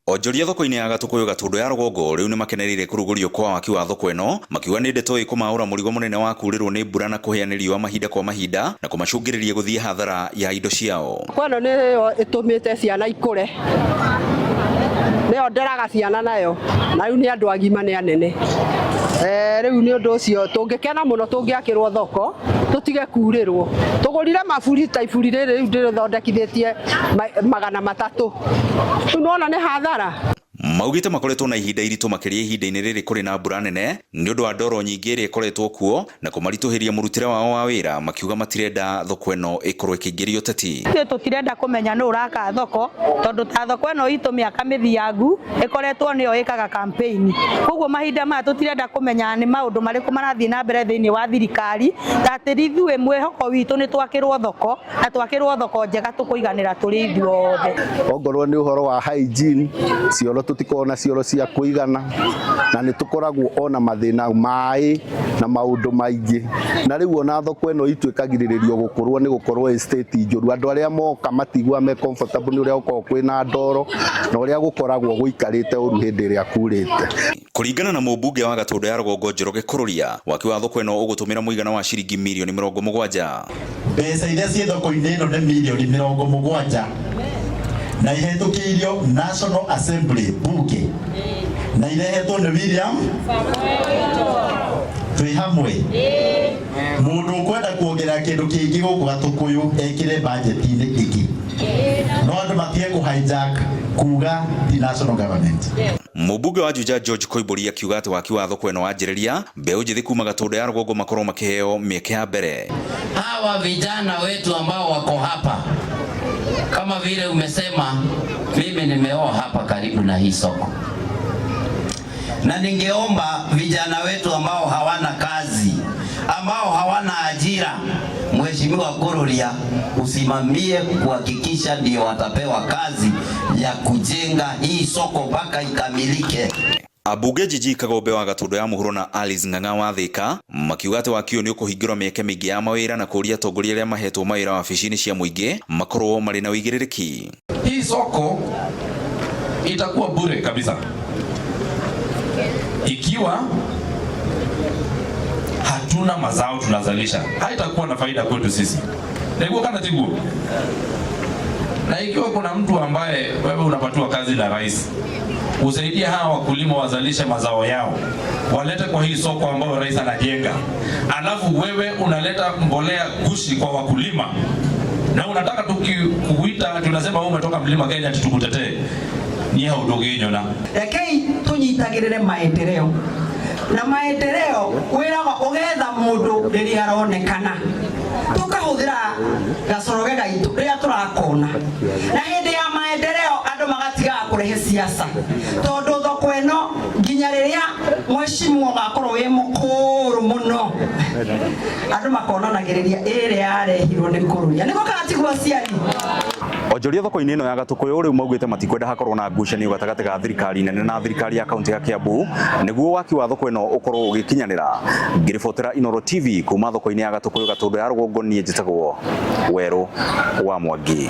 Onjoria thoko-inĩ ya Gatũkũyũ, Gatũndũ ya rũgongo, rĩu nĩmakenereire kũrugũrio kwa waki wa thoko ĩno, makiuga nĩ ndeto ĩkũmaũra mũrigo mũnene wa kurĩrwo nĩ mbura na kũhĩa nĩ riũa mahinda kwa mahinda na kũmacũngĩrĩria gũthiĩ hathara ya indo ciao. Thoko ĩno nĩyo ĩtũmĩte ciana ikũre, nĩyo nderaga ciana nayo, na rĩu nĩ andũ agima, nĩ anene. Rĩu nĩ ũndũ ũcio tũngĩkena mũno tũngĩakĩrwo thoko tũtige kurĩrwo. Tũgũrire maburi, ta iburi rĩrĩ rĩu ndĩrĩthondekithĩtie 300. Rĩu nĩwona nĩ hathara. Maugĩte makoretwo na ihinda iritũ, makĩria ihinda-inĩ rĩrĩ kũrĩ na mbura nene, nĩ ũndũ wa ndoro nyingĩ ĩrĩa ĩkoretwo kuo na kũmaritũhĩria mũrutĩre wao wa wĩra. Makiuga matirenda thoko ĩno ĩkorwo ĩkĩingĩria ũteti. Ithuĩ tũtirenda kũmenya nũ ũraka thoko, tondũ ta thoko ĩno itũ mĩaka mĩthiangu ĩkoretwo nĩyo ĩkaga campaign. Koguo mahinda maya tũtirenda kũmenya nĩ maũndũ marĩkũ marathiĩ na mbere thĩinĩ wa thirikari, ta atĩ ithuĩ mwĩhoko witũ nĩ twakĩrwo thoko, na twakĩrwo thoko njega tũkũiganĩra tũrĩ ithuothe. Ongorwo nĩ ũhoro wa hygiene, cioro, tũtikoragwo na cioro cia kũigana, na nĩ tũkoragwo ona mathĩna maĩ na maũndũ maingĩ. Na rĩu ona thoko ĩno itũ ĩkagirĩrĩrio gũkũrwo nĩ gũkorwo estate njũru. Andũ arĩa moka matigua me comfortable nĩ ũrĩa gũkoragwo kwĩna ndoro na ũrĩa gũkoragwo gũikarĩte ũru hĩndĩ ĩrĩa kurĩte. Kũringana na mũmbunge wa Gatũndũ ya rũgongo Njoroge Kũrũria, waki wa thoko ĩno ũgũtũmĩra mũigana wa ciringi mirioni 70. Mbeca iria ciĩ thoko-inĩ ĩno nĩ mirioni 70 na ihĩtũkĩirio National Assembly, bunge, na irehetwo nĩ William. Twĩ hamwe. Mũndũ ũkwenda kuongerera kĩndũ kĩngĩ gũkũ Gatũkũyũ ekĩre bajeti-inĩ ĩngĩ, no andũ matige kũ hijack kuga ti national government. Mũmbunge wa Juja George Koimbũri akiuga atĩ waki wa thoko ĩno wanjĩrĩria, mbeũ njĩthĩ kuma Gatũndũ ya rũgongo makorwo makĩheo mĩeke ya mbere. Hawa vijana wetu ambao wako hapa, kama vile umesema, mimi nimeoa hapa karibu na hii soko, na ningeomba vijana wetu ambao hawana kazi, ambao hawana ajira, Mheshimiwa Kururia, usimamie kuhakikisha ndio watapewa kazi ya kujenga hii soko mpaka ikamilike. Ambunge Jiji Kagombe wa Gatũndũ ya mũhuro na Alice Ng'ang'a wa Thika makiuga atĩ waki ũyũ nĩ ũkũhingũra mĩeke mĩingĩ ya mawĩra na kũũria atongoria arĩa mahetwo mawĩra wabici-inĩ cia mũingĩ makorwo marĩ na ũigĩrĩrĩki. Hii soko itakuwa bure kabisa ikiwa hatuna mazao tunazalisha, haitakuwa na faida kwetu sisi. Niguo kana tiguo? Na ikiwa kuna mtu ambaye wewe unapatiwa kazi na rais usaidie hawa wakulima wazalishe mazao yao, walete kwa hii soko ambayo rais anajenga, alafu wewe unaleta mbolea gushi kwa wakulima na unataka tukikuita tunasema wewe umetoka Mlima Kenya tukutetee, ni hau ndũngĩnyona. Rekei tunyitagĩrĩre maendeleo, na maendeleo wĩraga ũgetha mũndũ rĩrĩa aronekana, tũkahũthĩra gacoroge gaitũ rĩrĩa tũrakona, na hĩndĩ ya maendeleo andũ magatigaga kũrehe siasa, tondũ thoko ĩno nginya rĩrĩa mheshimiwa ũgakorwo wĩ mũkũrũ mũno, andũ makonanagĩrĩria ĩrĩa yarehirwo nĩ Kũrũria. Nĩguo kana tiguo, aciari? Onjoria thoko-inĩ ĩno ya Gatũkũyũ rĩu maugĩte matikwenda hakorwo na ngucanio gatagatĩ ga thirikari nene na thirikari ya kaunti ya Kiambu nĩguo waki wa thoko ĩno ũkorwo ũgĩkinyanĩra. Ngĩribotera Inooro TV kuma thoko-inĩ ya Gatũkũyũ, Gatũndũ ya rũgongo, niĩ njĩtagwo Werũ wa Mwangi.